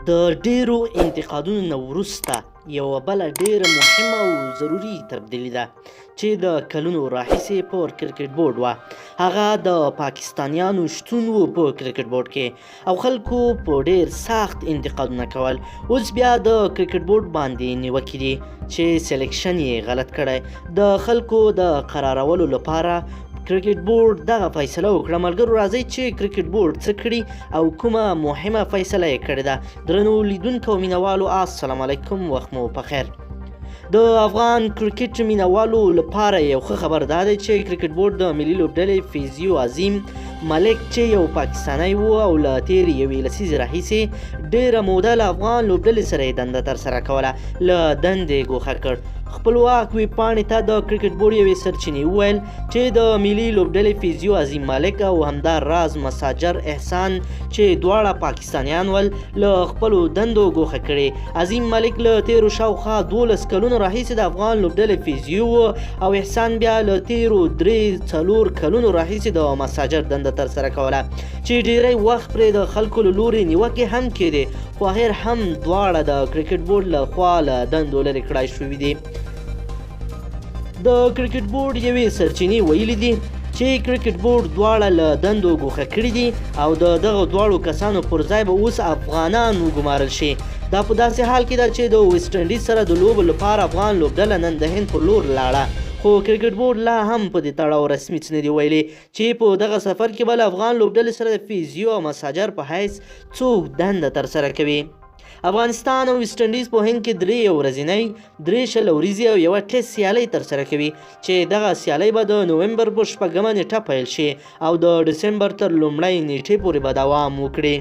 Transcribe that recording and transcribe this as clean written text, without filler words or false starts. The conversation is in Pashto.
د ډېرو انتقادونو نه وروسته یوه بله ډېره مهمه او ضروري تبدیلي ده چې د کلونو راهیسې پر کرکټ بورډ وه، هغه د پاکستانیانو شتون و په کرکټ بورډ کې او خلکو په ډېر سخت انتقادونه کول. اوس بیا د کرکټ بورډ باندې نیوکې دي چې سلیکشن یې غلط کړی. د خلکو د قرارولو لپاره کرکټ بورډ دغه فیصله وکړه. ملګرو، راځئ چې کرکټ بورډ څه کړي او کومه مهمه فیصله یې کړې ده. درنو لیدونکو او مینوالو، السلام علیکم، وخت مو پخیر. د افغان کرکټ مینوالو لپاره یو ښه خبر دا دی چې کرکټ بورډ د ملي لوبډلې فیزیو عظیم ملک چې یو پاکستانی و او له تېرې یوې لسیزې راهیسې ډېره موده له افغان لوبډلې سره یې دنده ترسره کوله، له دندې ګوښه کړ. خپلواک ویبپاڼې ته د کرکټ بورډ یوې سرچینې وویل چې د ملي لوبډلې فیزیو عظیم ملک او همدا راز مساجر احسان چې دواړه پاکستانیان ول، له خپلو دندو ګوښه کړي. عظیم ملک له تېرو شاوخوا 12 کلونو راهیسې د افغان لوبډلې فیزیو و او احسان بیا له تېرو 3-4 کلونو راهیسې د مساجر دنده ترسره کوله چې ډېری وخت پرې د خلکو له لوري نیوکې هم کېدې، خو اخر هم دواړه د کرکټ بورډ له خوا له دندو لرې کړای شوي دي. د کرکټ بورډ یوې سرچینې ویلي دي چې کرکټ بورډ دواړه له دندو ګوښه کړي دي او د دغو دواړو کسانو پر ځای به اوس افغانان وګمارل شي. دا په داسې حال کې ده چې د ویسټ انډیز سره د لوبو لپاره افغان لوبډله نن د هند پر لور لاړه، خو کرکټ بورډ لا هم په دې تړاو رسمي څه نه دي ویلي چې په دغه سفر کې به له افغان لوبډلې سره د فیزیو او مساجر په حیث څوک دنده ترسره کوي. افغانستان او ویسټ انډیز په هند کې 3 یو ورځینۍ، 3 شل اوریزې او یوه ټیسټ سیالۍ ترسره کوي چې دغه سیالۍ به د نومبر په 6مه نېټه پیل شي او د ډسمبر تر لومړۍ نېټې پورې به دوام وکړي.